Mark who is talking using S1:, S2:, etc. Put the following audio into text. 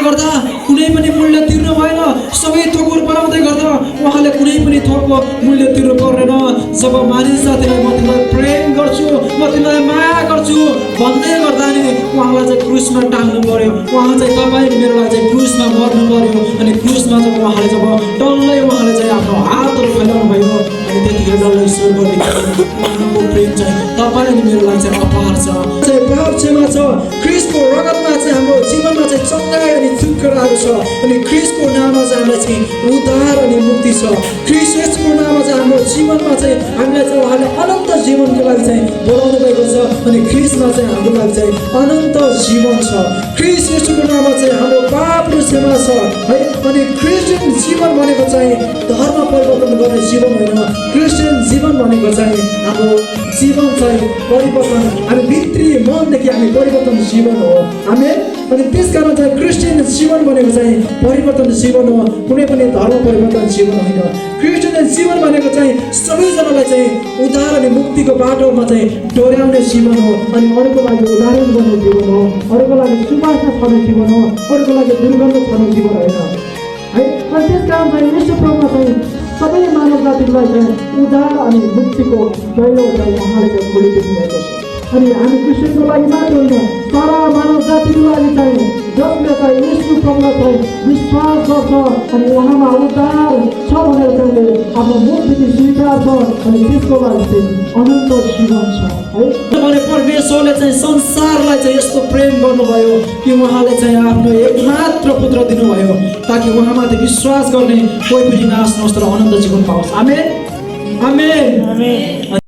S1: गर्दा कुनै पनि मूल्य तिर्नु भएन, सबै थोकुर बनाउँदै गर्दा उहाँले कुनै पनि थोकको मूल्य तिर्नु पर्दैन। जब मानिस जातिलाई म तिमीलाई प्रेम गर्छु, म तिमीलाई माया गर्छु भन्दै गर्दा नि उहाँलाई चाहिँ क्रुसमा टाङ्नु पर्यो। उहाँ चाहिँ तपाईँ मेरो लागि चाहिँ क्रुसमा मर्नु पर्यो। अनि क्रुसमा जब उहाँले डल्लै उहाँले चाहिँ आफ्नो हातहरू फैलाउनु भयो अनि त्यतिखेर डल्लै स्वर्गदेखि उहाँको प्रेम चाहिँ तपाईँ अनि मेरो लागि चाहिँ अपार छ, चाहिँ पापक्षमा छ। ख्रीष्टको रगतमा चाहिँ हाम्रो जीवनमा चाहिँ चङ्गाई अनि छुटकाराहरू छ। अनि ख्रीष्टको नाममा चाहिँ हामीलाई चाहिँ उद्धार अनि मुक्ति छ। ख्रीष्ट येशूको नाममा चाहिँ हाम्रो जीवनमा चाहिँ हामीलाई चाहिँ उहाँले अनन्त जीवनको लागि चाहिँ बोलाउनु भएको छ। अनि ख्रीष्टमा चाहिँ हाम्रो लागि चाहिँ अनन्त जीवन छ। ख्रीष्ट येशूको नाममा चाहिँ हाम्रो पापहरू क्षमा छ है। अनि क्रिस्चियन जीवन भनेको चाहिँ धर्म परिवर्तन गर्ने जीवन होइन। क्रिस्चियन जीवन भनेको चाहिँ हाम्रो जीवन चाहिँ परिवर्तन, हामी भित्री मनदेखि हामी परिवर्तन जीवन हो हामी। अनि त्यस कारण चाहिँ क्रिस्चियन जीवन भनेको चाहिँ परिवर्तन जीवन हो, कुनै पनि धर्म परिवर्तन जीवन होइन। क्रिस्चियन जीवन भनेको चाहिँ सबैजनालाई चाहिँ उद्धार अनि मुक्तिको बाटोमा चाहिँ डोर्याउने जीवन हो। अनि अरूको लागि उदाहरण गर्ने जीवन हो, अरूको लागि सुवासना छर्ने जीवन हो, अरूको लागि दुर्गन्ध छर्ने जीवन होइन है। अनि त्यस कारण चाहिँ यस प्रभुमा चाहिँ सबै मानव जातिलाई चाहिँ उद्धार अनि मुक्तिको दैलो चाहिँ उहाँले चाहिँ खोलिदिनु भएको छ। अनि हामी क्रिस्चियनको लागि मात्र होइन, सारा मानव जातिको लागि चाहिँ जसले चाहिँ यीशु प्रभुलाई चाहिँ विश्वास गर्छ अनि उहाँमा उद्धार छ भनेर चाहिँ आफ्नो मुक्ति स्वीकार छ अनि त्यसको लागि चाहिँ अनन्त जीवन छ है। भने परमेश्वरले चाहिँ संसारलाई चाहिँ यस्तो प्रेम गर्नुभयो कि उहाँले चाहिँ आफ्नो एकमात्र पुत्र दिनुभयो ताकि उहाँमाथि विश्वास गर्ने कोही पनि नाश नहोस् तर अनन्त जीवन पाओस्। आमेन आमेन आमेन।